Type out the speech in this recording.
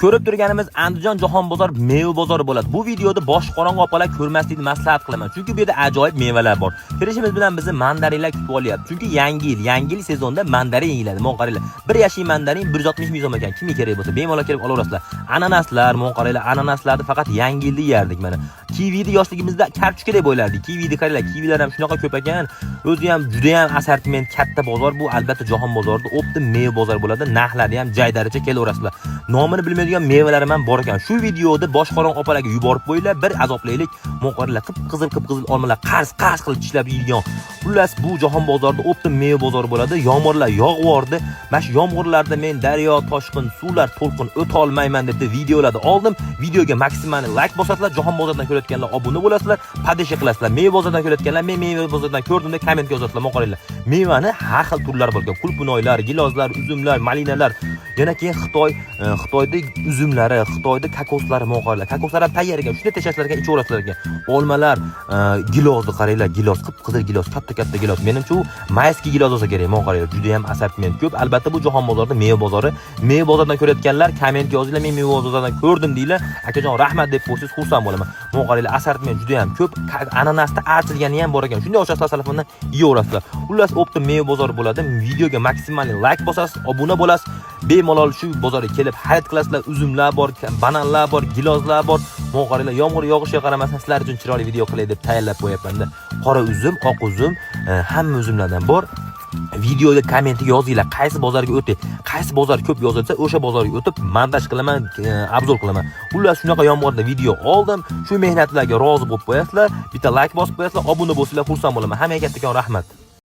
Ko'rib turganimiz Andijon Jahon bozor meva bozori bo'ladi. Bu videoda bosh qorong'i opalar ko'rmaslikni maslahat qilaman. Chunki bu yerda ajoyib mevalar bor. Kirishimiz bilan bizni mandarinlar kutib olyapti. Chunki yangi yil sezonda mandarin yeyiladi. Mana qaranglar. Bir yashil mandarin 160 ming so'm ekan. Kimga kerak bo'lsa bemalol kelib olaverasizlar. Ananaslar, mana qaranglar, ananaslarni faqat yangi yilda yerdik mana. Kivini yoshligimizda kartoshka deb o'ylardik. Kivini qaranglar, kivilar ham shunaqa ko'p ekan. O'zi ham juda ham assortiment katta bozor. Bu albatta Jahon bozorida оптом meva bozor bo'ladi. Narxlari ham jaydaricha kelaverasizlar. Nomini bilmaydigan mevalarim ham bor ekan. Shu videoda bosh qorong'i opalarga yuborib qo'yinglar, bir azoblaylik. Mo'qorlar qip-qizil, qip-qizil olmalar qars qars qilib tishlab yeydigan. Xullas, bu Jahon bozorida оптом meva bozori bo'ladi. Yomg'irlar yog'vordi. Mana shu yomg'irlarda men daryo, toshqin, suvlar, to'lqin o'ta olmayman deb videolarni oldim. Videoga maksimal like bosasizlar, Jahon bozoridan ko'rayotganlar obuna bo'lasizlar, подписка qilasizlar. Meva bozoridan ko'rayotganlar men meva bozoridan ko'rdim deb kommentga yozasizlar. Mo'qorlar. Mevani har xil turlari bor ekan. Qulpunoylar, gilozlar, uzumlar, malinalar. Yana keyin Xitoy, Xitoyda uzumlari, Xitoyda kokoslari mo'qorlar. Kokoslar ham tayyor ekan. Shunday tashlasizlar ekan, ichaverasizlar ekan. Olmalar, gilozni qaranglar, gilos, qip-qizil gilos, katta-katta gilos. Menimcha u майский gilos bo'lsa kerak, mo'qorlar. Juda ham assortiment ko'p. Albatta bu Jahon bozorida meva bozori. Meva bozoridan ko'rayotganlar kommentga yozinglar, men meva bozoridan ko'rdim deylar. Akajon, rahmat deb qo'ysangiz xursand bo'laman. Mo'qorlar, assortiment juda ham ko'p. Ananasda archilgani ham bor ekan. Shunday ochasizlar, telefondan yeyaverasizlar. Xullas, оптом meva bozori bo'ladi. Videoga maksimal like bosasiz, obuna bo'lasiz. Bemalol shu bozorga kelib xarid qilasizlar. Uzumlar bor, bananlar bor, gilozlar bor. Mo'qorlar, yomg'ir yog'ishiga qaramasdan sizlar uchun chiroyli video qilay deb tayyorlab qo'yapman-da. Qora uzum, oq uzum, hamma uzumlardan bor. Videoda kommentga yozinglar, qaysi bozorga o'tay, qaysi bozor ko'p yozilsa, o'sha bozorga o'tib montaj qilaman, обзор qilaman. Xullas, shunaqa yomg'irda video oldim. Shu mehnatlarga rozi bo'lib qo'yasizlar, bitta like bosib qo'yasizlar, obuna bo'lsanglar xursand bo'laman. Hammaga kattakon rahmat.